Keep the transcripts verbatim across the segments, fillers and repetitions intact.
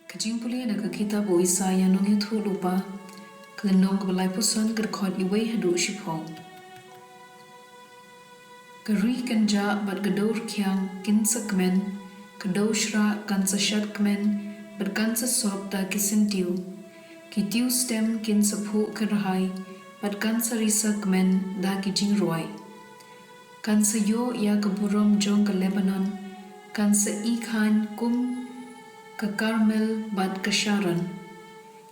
Ka jingpule na ka kitab u Isaïah nongïathuhlypa, ka lynnong kaba laiphew san, ka dkhot wei haduh shiphew. Ka ri kan jah bad ka dewrkhiang kin sa kmen, ka dewshrah kan sa shadkmen bad kan sa sop da ki syntiew. Ki tiew stem kin sa phuh kyrhai bad kan sa risa kmen da ki jingrwai. Kan sa ïoh ïa ka burom jong ka Lebanon, kan sa i khain kum ka Karmel bad ka Sharon.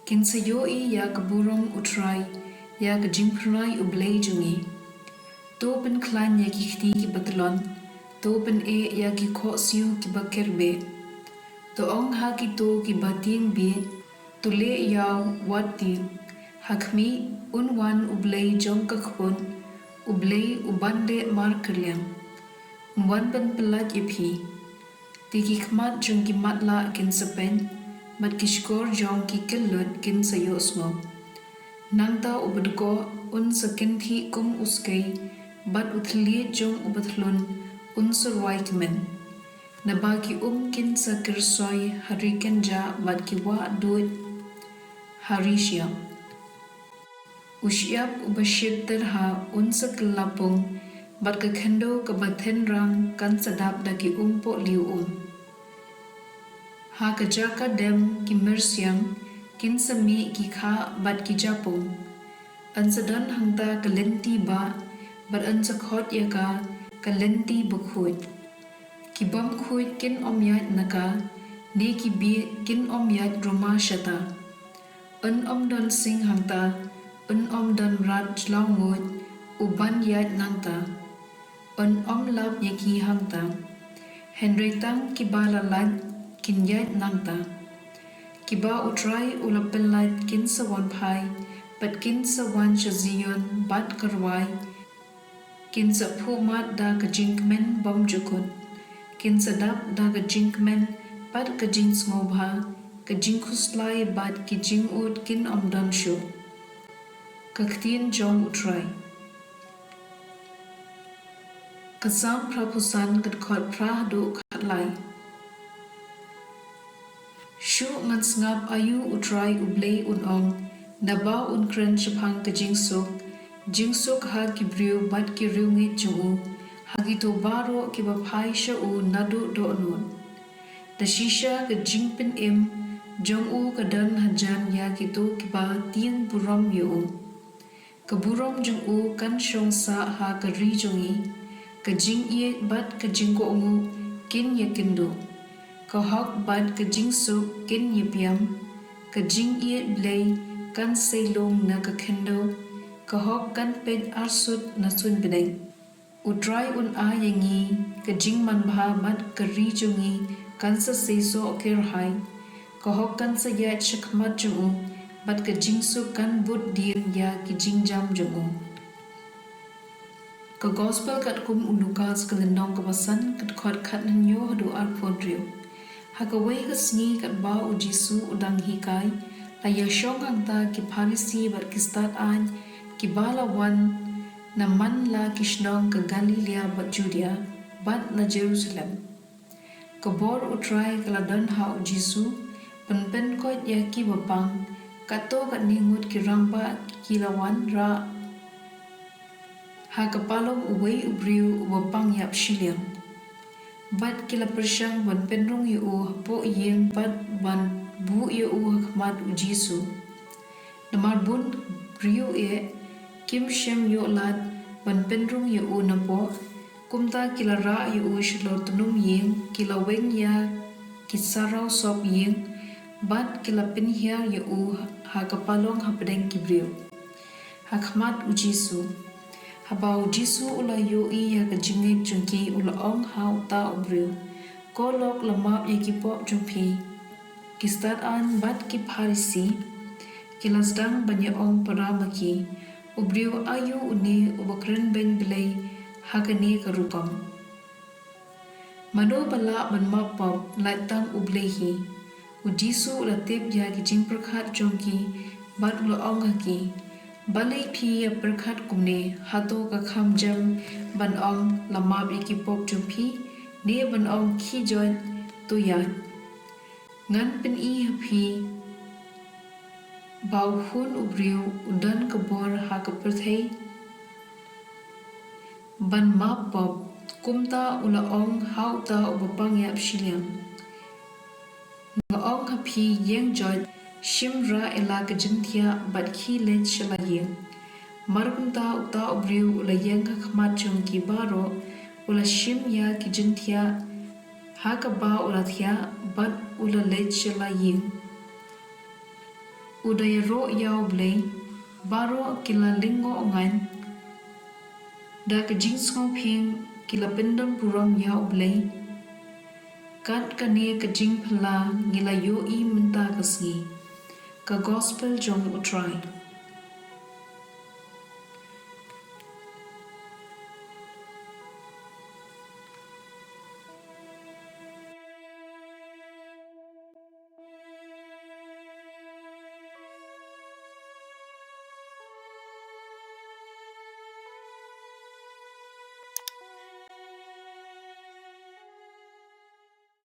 Kin sa ïohi ïa ka burom U Trai, ïa ka jingphyrnai U Blei jong ngi. To pynkhlaiñ ïa ki kti kiba tlot, to pyneh ïa ki khohsiew kiba kerbeh. To ong ha kito kiba tieng bieit, to leh ïaw, wat tieng. Ha khmih, un wan U Blei jong ka kput, U Blei uban leh markylliang. Un wan ban pyllait ïa phi. Te ki khmat jong ki matlah kin sa peit, bad ki shkor jong ki kyllut kin sa ïohsngew. Nangta u badkoh un sa kynthih kum u skei, bad u thylliej jong u bathlun un sa rwai kmen. Naba ki um kin sa kyrsoi ha ri kan jah bad ki wah duid ha ri shyiap. U shyiap uba shit tyrha un sa kylla pung, bad ka khyndew kaba thenrang kan sa dap da ki um pohliew um. Ha ka jaka dem ki myrsiang kin sa mih ki khah bad ki japung. Yn sa don hangta ka lynti bah, bad yn sa khot ïa ka ka lynti bakhuid. Ki bymkhuid kin ym ïaid na ka, ne ki bieit kin ym ïaid ruma shata. Yn ym don sing hangta, yn ym don mrad jylliew nguid uban ïaid nangta. Yn ym lap ïa ki hangta. Hynrei tang kiba la lait kin ïaid nangta. Kiba U Trai u la pyllait kin sa wan phai, bad kin sa wan sha Zion bad ka rwai. Kin sa phuhmat da ka jingkmen bymjukut. Kin sa dap da ka jingkmen bad ka jingsngewbha, ka jingkhuslai bad ki jingud kin ym don shuh. Ka ktien jong U Trai. Ka Salm phra phew san, ka dkhot phra haduh khatlai. Shuh ngan sngap aïu U Trai U Blei un ong, naba un kren shaphang ka jingsuk, jingsuk ha ki briew bad ki riewngeit jong u, ha kito baroh kiba phai sha u naduh dohnud. Da shisha ka jingpynim jong u ka don hajan ïa kito kiba tieng burom ïa u. Ka burom jong u kan shong sah ha ka ri jong ngi. Ka jingïeit bad ka jingkohnguh kin ïakynduh. Ka hok bad ka jingsuk kin ïapiam. Ka jingïeit Blei kan sei lung na ka khyndew. Ka hok kan peit arsut na suiñ bneng. U Trai un ai ïa ngi ka jingmanbha bad ka ri jong ngi kan sa seisoh kyrhai. Ka hok kan sa ïaid shakhmat jong u, bad ka jingsuk kan bud dien ïa ki jingjam jong u. Ka Gospel katkum u Lukas, ka lynnong kaba san, ka dkhot khathynñiew haduh arphew hynriew. Ha kawei ka sngi katba U Jisu u dang hikai, la ïashong hangta ki Pharisi bad ki stad aiñ kiba la wan na man la ki shnong ka Galilea bad Judia bad na Jerusalem. Ka bor U Trai ka la don ha U Jisu ban pynkoit ïa kiba pang. Katto katne ngut ki rangbah ki la wanrah ha ka palong uwei u briew uba pang ïap shiliang. Bad ki la pyrshang ban pynrung ïa u hapoh ïing bad ban buh ïa u ha khmat U Jisu. Namar bun briew eh kim shym ïoh lad ban pynrung ïa u napoh, kumta ki la rah ïa u shalor tnum ïing, ki la weng ïa ki saraw sop ïing, bad ki la pynhiar ïa u ha ka palong hapdeng ki briew, ha khmat U Jisu. Haba U Jisu u la ïohi ïa ka jingngeit jong ki, u la ong ha uta u briew, "Ko lok, la map ïa ki pop jong phi." Ki stad aiñ bad ki Pharisi ki la sdang ban ïa ong para ma ki, "U briew aïu une uba kren beiñ Blei ha kane ka rukom? Mano ba lah ban map pop, lait tang U Blei hi?" U Jisu u la tip ïa ki jingpyrkhat jong ki, bad u la ong ha ki, "Balei phi ïa pyrkhat kumne? Hato ka kham jem ban ong, 'La map ïa ki pop jong phi', ne ban ong, 'Khie joit, to ïaid'?" Ngan pyni ha phi ba U Khun u briew u don ka bor ha ka pyrthei ban map pop. Kumta u la ong ha uta uba pang ïap shiliang: Nga ong ha phi, ïeng joit, shim rah ïa la ka jingthiah bad khie leit sha la ïing. Mar kumta uta u briew u la ïeng ha khmat jong ki baroh, u la shim ïa ki jingthiah ha kaba u la thiah, bad u la leit sha la ïing, u da ïaroh ïa U Blei. Baroh ki la lyngngoh ngaiñ, da ka jingsngewphieng ki la pyndonburom ïa U Blei. Kat kane ka jingphylla ngi la ïohi mynta ka sngi. Ka Gospel jong U Trai.